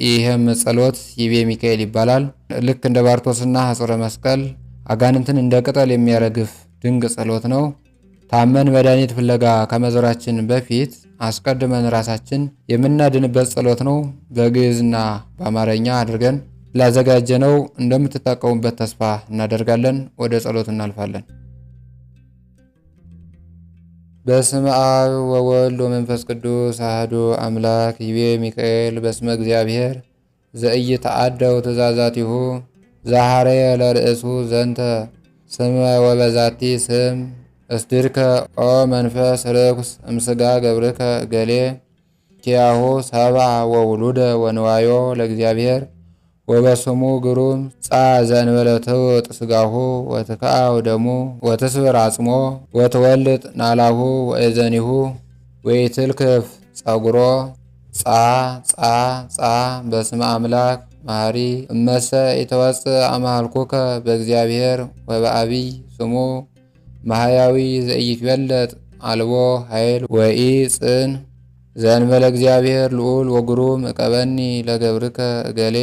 ይህም ጸሎት ይቤ ሚካኤል ይባላል። ልክ እንደ ባርቶስና ሐጹረ መስቀል አጋንንትን እንደ ቅጠል የሚያረግፍ ድንቅ ጸሎት ነው። ታመን መድኃኒት ፍለጋ ከመዞራችን በፊት አስቀድመን ራሳችን የምናድንበት ጸሎት ነው። በግዕዝና በአማርኛ አድርገን ላዘጋጀነው እንደምትጠቀሙበት ተስፋ እናደርጋለን። ወደ ጸሎት እናልፋለን። በስመ አብ ወወልድ ወመንፈስ ቅዱስ አሐዱ አምላክ። ይቤ ሚካኤል በስመ እግዚአብሔር ዘኢይትዐደው ትእዛዛቲሁ ዘሐረየ ለርእሱ ዘንተ ስመ ወበዛቲ ስም እስድርከ ኦ መንፈስ ርኩስ እምስጋ ገብርከ ገሌ ኪያሁ ሰብአ ወውሉደ ወንዋዮ ለእግዚአብሔር ወበስሙ ግሩም ጻ ዘእንበለ ትውጥ ስጋሁ ወትከአው ደሙ ወትስብር አጽሞ ወትወልጥ ናላሁ ወእዘኒሁ ወይትልክፍ ጸጉሮ ጻ ጻ ጻ በስመ አምላክ መሐሪ እመሰ ኢተወፅእ አምሃልኩከ በእግዚአብሔር ወበአቢይ ስሙ ማህያዊ ዘኢይትበለጥ አልቦ ኃይል ወኢ ጽን ዘእንበለ እግዚአብሔር ልዑል ወግሩም እቀበኒ ለገብርከ እገሌ።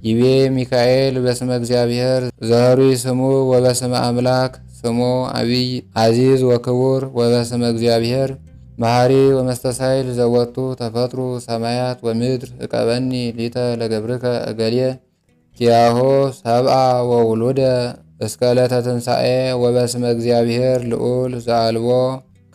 ይቤ ሚካኤል በስመ እግዚአብሔር ዘህሩይ ስሙ ወበስመ አምላክ ስሙ አቢይ አዚዝ ወክቡር ወበስመ እግዚአብሔር መሐሪ ወመስተሳይል ዘወቱ ተፈጥሩ ሰማያት ወምድር እቀበኒ ሊተ ለገብርከ እገሌ ኪያሆ ሰብአ ወውሉደ እስከ ዕለተ ትንሣኤ ወበስመ እግዚአብሔር ልዑል ዘአልቦ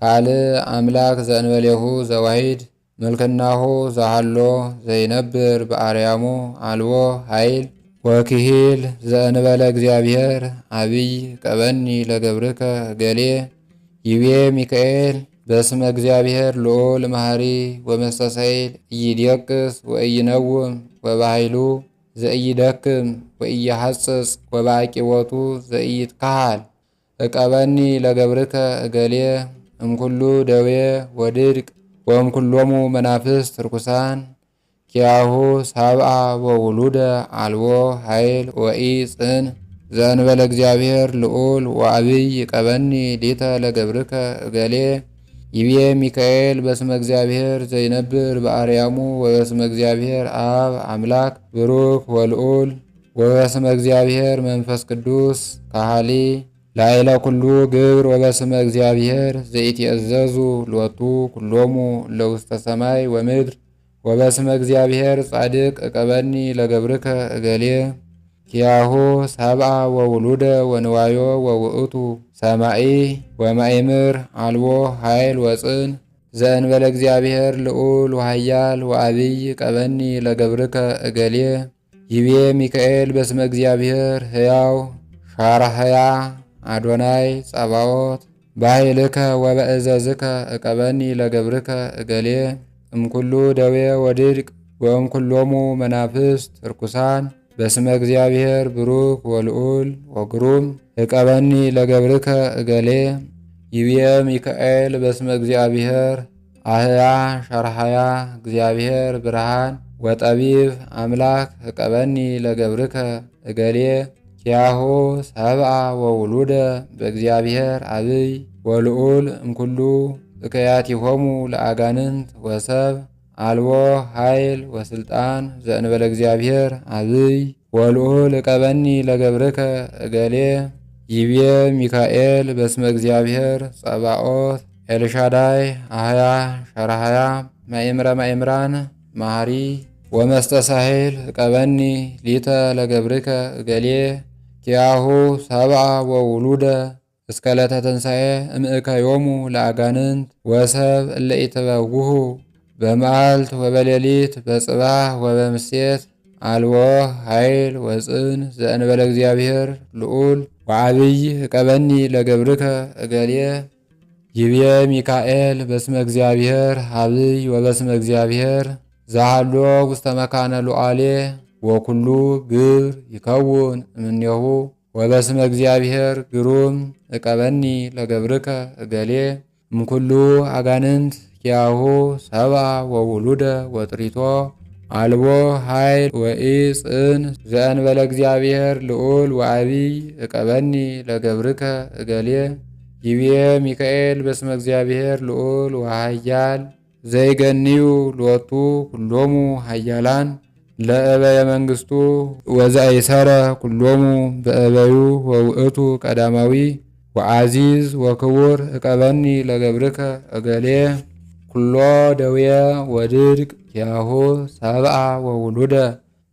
ካልእ አምላክ ዘእንበሌሁ ዘዋሂድ ምልክናሁ ዘሃሎ ዘይነብር በአርያሙ አልቦ ኃይል ወክሂል ዘእንበለ እግዚአብሔር አቢይ ቀበኒ ለገብርከ ገሌ። ይቤ ሚካኤል በስመ እግዚአብሔር ልዑል መሐሪ ወመስተሳይል ኢይደቅስ ወኢይነውም ወበኃይሉ ዘኢይደክም ወኢይሐጽጽ ወበአቂቦቱ ዘኢይትካሃል እቀበኒ ለገብርከ እገሌ እምኩሉ ደዌ ወድድቅ ወእምኩሎሙ መናፍስት ርኩሳን ኪያሁ ሰብአ ወውሉደ አልቦ ኃይል ወኢ ጽን ዘእንበለ እግዚአብሔር ልዑል ወአብይ ቀበኒ ሊተ ለገብርከ እገሌ። ይቤ ሚካኤል በስመ እግዚአብሔር ዘይነብር በአርያሙ ወበስመ እግዚአብሔር አብ አምላክ ብሩክ ወልዑል ወበስመ እግዚአብሔር መንፈስ ቅዱስ ካህሊ ላዕለ ኩሉ ግብር ወበስመ እግዚአብሔር ዘኢትእዘዙ ሎቱ ኩሎሙ ለውስተ ሰማይ ወምድር ወበስመ እግዚአብሔር ጻድቅ እቀበኒ ለገብርከ እገሌ ኪያሁ ሰብአ ወውሉደ ወንዋዮ ወውእቱ ሰማኢ ወማእምር አልቦ ኃይል ወፅን ዘእንበለ እግዚአብሔር ልዑል ወኃያል ወአቢይ ቀበኒ ለገብርከ እገሌ። ይቤ ሚካኤል በስመ እግዚአብሔር ሕያው ሻርህያ አዶናይ ጸባኦት ባይልከ ወበእዘዝከ እቀበኒ ለገብርከ እገሌ እምኩሉ ደዌ ወድድቅ ወእምኩሎሙ መናፍስት ርኩሳን በስመ እግዚአብሔር ብሩክ ወልዑል ወግሩም እቀበኒ ለገብርከ እገሌ። ይብየ ሚካኤል በስመ እግዚአብሔር አህያ ሸርሃያ እግዚአብሔር ብርሃን ወጠቢብ አምላክ እቀበኒ ለገብርከ እገሌ ኪያሁ ሰብአ ወውሉደ በእግዚአብሔር አብይ ወልዑል እምኩሉ እከያቲሆሙ ለአጋንንት ወሰብ አልቦ ኃይል ወስልጣን ዘእንበለ እግዚአብሔር አብይ ወልዑል እቀበኒ ለገብርከ እገሌ። ይቤ ሚካኤል በስመ እግዚአብሔር ጸባኦት ኤልሻዳይ አህያ ሸራሃያ ማእምረ ማእምራን ማህሪ ወመስተሳሄል እቀበኒ ሊተ ለገብርከ እገሌ ኪያሁ ሰብአ ወውሉደ እስከ ዕለተ ትንሣኤ እምእከዮሙ ለአጋንንት ወሰብ እለ ኢትበውሁ በመዓልት ወበሌሊት በጽባህ ወበምሴት አልቦ ኃይል ወፅን ዘእንበለ እግዚአብሔር ልዑል ወዓብይ እቀበኒ ለገብርከ እገሌ። ይብየ ሚካኤል በስመ እግዚአብሔር ሀብይ ወበስመ እግዚአብሔር ዘሃሎ ውስተ መካነ ሉዓሌ ወኩሉ ግብር ይከውን እምኔሁ ወበስመ እግዚአብሔር ግሩም እቀበኒ ለገብርከ እገሌ እምኩሉ አጋንንት ኪያሁ ሰብአ ወውሉደ ወጥሪቶ አልቦ ኃይል ወኢጽን ዘእንበለ እግዚአብሔር ልዑል ወአቢይ እቀበኒ ለገብርከ እገሌ። ይብየ ሚካኤል በስመ እግዚአብሔር ልዑል ወሃያል ዘይገንዩ ሎቱ ኩሎሙ ሃያላን ለእበየ መንግስቱ ወዘአይሰረ ኩሎሙ በእበዩ ወውእቱ ቀዳማዊ ወአዚዝ ወክቡር እቀበኒ ለገብርከ እገሌ ኩሎ ደዌ ወድድቅ ኪያሁ ሰብአ ወውሉደ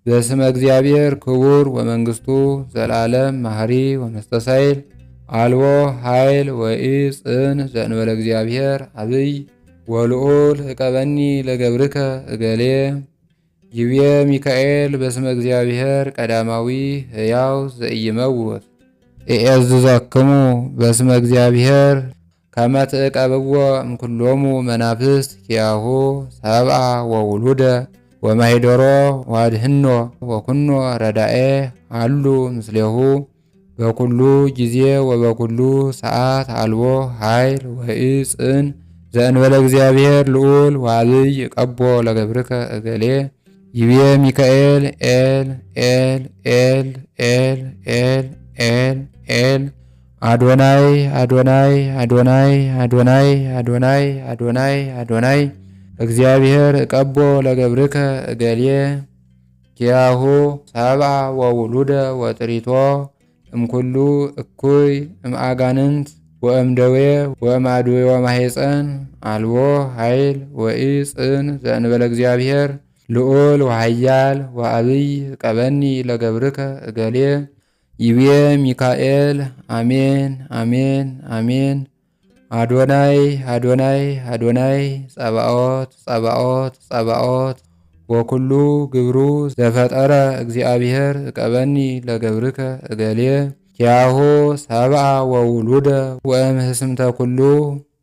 በስመ እግዚአብሔር ክቡር ወመንግስቱ ዘላለም ማህሪ ወመስተሳይል አልቦ ኃይል ወኢጽን ዘእንበለ እግዚአብሔር አብይ ወልዑል እቀበኒ ለገብርከ እገሌ። ይቤ ሚካኤል በስመ እግዚአብሔር ቀዳማዊ ሕያው ዘኢይመውት እኤዝዘክሙ በስመ እግዚአብሔር ከመ ትዕቀብዎ እምኩሎሙ መናፍስት ኪያሁ ሰብአ ወውሉደ ወማሂደሮ ዋድህኖ ወኩኖ ረዳኤ አሉ ምስሌሁ በኩሉ ጊዜ ወበኩሉ ሰዓት አልቦ ኃይል ወኢጽን ዘእንበለ እግዚአብሔር ልዑል ወአብይ ቀቦ ለገብርከ እገሌ። ይቤ ሚካኤል ኤል ኤል ኤል ኤል ኤል ኤል ኤል አዶናይ አዶናይ አዶናይ አዶናይ አዶናይ አዶናይ አዶናይ እግዚአብሔር እቀቦ ለገብርከ እገሌ ኪያሁ ሰብአ ወውሉደ ወጥሪቶ እምኩሉ እኩይ እምአጋንንት ወእምደዌ ወእምአድዌ ወማሄፀን አልቦ ኃይል ወኢጽን ዘእንበለ እግዚአብሔር ልዑል ወኃያል ወአብይ ቀበኒ ለገብርከ እገሌ። ይቤ ሚካኤል አሜን አሜን አሜን። አዶናይ አዶናይ አዶናይ ጸባኦት ጸባኦት ጸባኦት ወኩሉ ግብሩ ዘፈጠረ እግዚአብሔር እቀበኒ ለገብርከ እገሌ ኪያሁ ሰብአ ወውሉደ ወእምህስምተ ኩሉ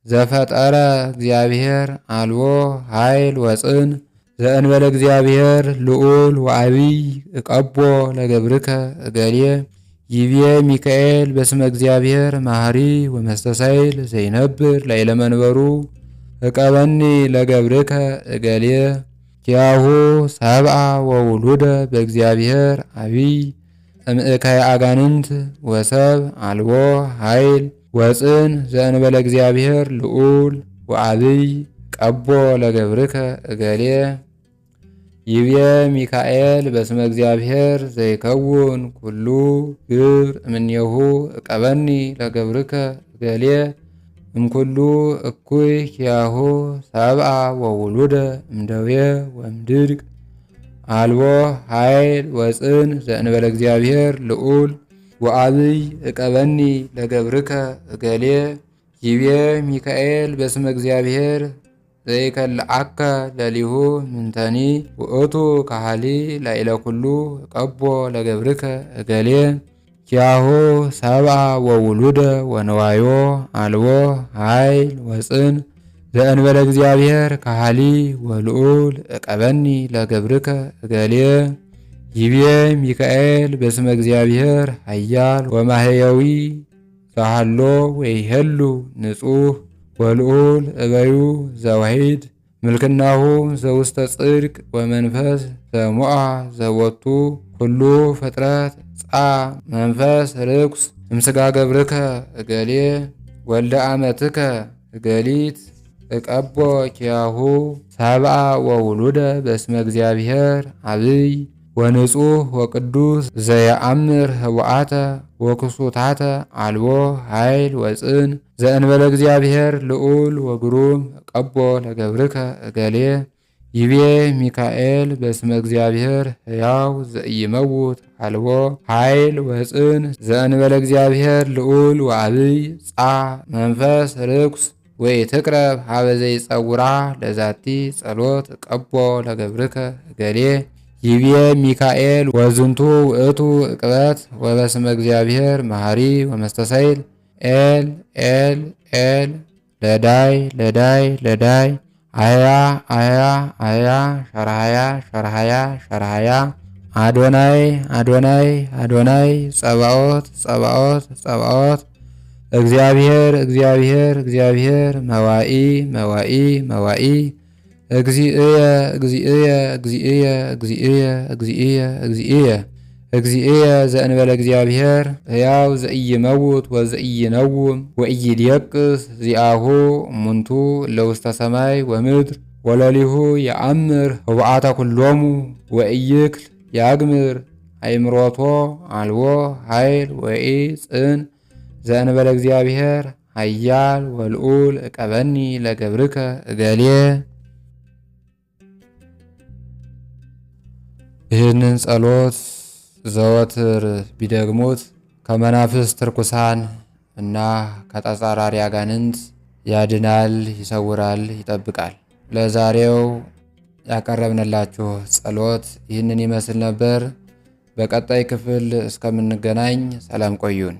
ዘፈጠረ እግዚአብሔር አልቦ ኃይል ወፅን ዘእንበለ እግዚአብሔር ልዑል ወአብይ እቀቦ ለገብርከ እገሌ። ይቤ ሚካኤል በስመ እግዚአብሔር ማህሪ ወመስተሳይል ዘይነብር ላዕለ መንበሩ እቀበኒ ለገብርከ እገሌ ኪያሁ ሰብአ ወውሉደ በእግዚአብሔር አብይ እምእከየ አጋንንት ወሰብ አልቦ ኃይል ወፅን ዘእንበለ እግዚአብሔር ልዑል ወአብይ ቀቦ ለገብርከ እገሌ። ይቤ ሚካኤል በስመ እግዚአብሔር ዘይከውን ኩሉ ግብር እምኔሁ እቀበኒ ለገብርከ እገሌ እምኩሉ እኩይ ኪያሁ ሰብአ ወውሉደ እምደዌ ወእምድድቅ አልቦ ኃይል ወፅን ዘእንበለ እግዚአብሔር ልዑል ወአብይ እቀበኒ ለገብርከ እገሌ። ይቤ ሚካኤል በስመ እግዚአብሔር ዘይከልዓከ ለሊሁ ምንተኒ ውእቱ ካህሊ ላዕለ ኩሉ እቀቦ ለገብርከ እገሌ ኪያሁ ሰብአ ወውሉደ ወንዋዮ አልቦ ኃይል ወፅን ዘእንበለ እግዚአብሔር ካህሊ ወልዑል እቀበኒ ለገብርከ እገሌ። ይቤ ሚካኤል በስመ እግዚአብሔር ኃያል ወማህየዊ ዘሃሎ ወይሄሉ ንጹሕ ወልዑል እበዩ ዘዋሂድ ምልክናሁ ዘውስተ ጽድቅ ወመንፈስ ዘሞአ ዘወቱ ኩሉ ፍጥረት ጻ መንፈስ ርኩስ እምስጋ ገብርከ እገሌ ወልደ አመትከ እገሊት እቀቦ ኪያሁ ሰብአ ወውሉደ በስመ እግዚአብሔር አብይ ወንጹሕ ወቅዱስ ዘየአምር ህቡአተ ወክሱታተ አልቦ ኃይል ወፅን ዘእንበለ እግዚአብሔር ልዑል ወግሩም ቀቦ ለገብርከ እገሌ። ይቤ ሚካኤል በስመ እግዚአብሔር ሕያው ዘኢይመውት አልቦ ኃይል ወፅን ዘእንበለ እግዚአብሔር ልዑል ወአብይ ጻ መንፈስ ርኩስ ወይ ትቅረብ ሀበ ዘይጸውራ ለዛቲ ጸሎት ቀቦ ለገብርከ እገሌ። ይቤ ሚካኤል ወዝንቱ ውእቱ እቅበት ወበስመ እግዚአብሔር መሐሪ ወመስተሳይል ኤል ኤል ኤል ለዳይ ለዳይ ለዳይ አያ አያ አያ ሸርሃያ ሸርሃያ ሸርሃያ አዶናይ አዶናይ አዶናይ ጸባኦት ጸባኦት ጸባኦት እግዚአብሔር እግዚአብሔር እግዚአብሔር መዋኢ መዋኢ መዋኢ እግዚእየ እግዚእየ እግዚእየ እግዚእየ እግዚእየ እግዚእየ እግዚእየ ዘእንበለ እግዚአብሔር ሕያው ዘኢይመውት ወዘኢይነውም ወኢይድየቅስ ዚአሁ እሙንቱ ለውስተ ሰማይ ወምድር ወለሊሁ የአምር ህቡአተ ኩሎሙ ወኢይክል ያግምር አእምሮቶ አልቦ ኃይል ወኢ ጽን ዘእንበለ እግዚአብሔር ኃያል ወልዑል እቀበኒ ለገብርከ እገሌ። ይህንን ጸሎት ዘወትር ቢደግሙት ከመናፍስት ርኩሳን እና ከተጻራሪ አጋንንት ያድናል፣ ይሰውራል፣ ይጠብቃል። ለዛሬው ያቀረብንላችሁ ጸሎት ይህንን ይመስል ነበር። በቀጣይ ክፍል እስከምንገናኝ ሰላም ቆዩን።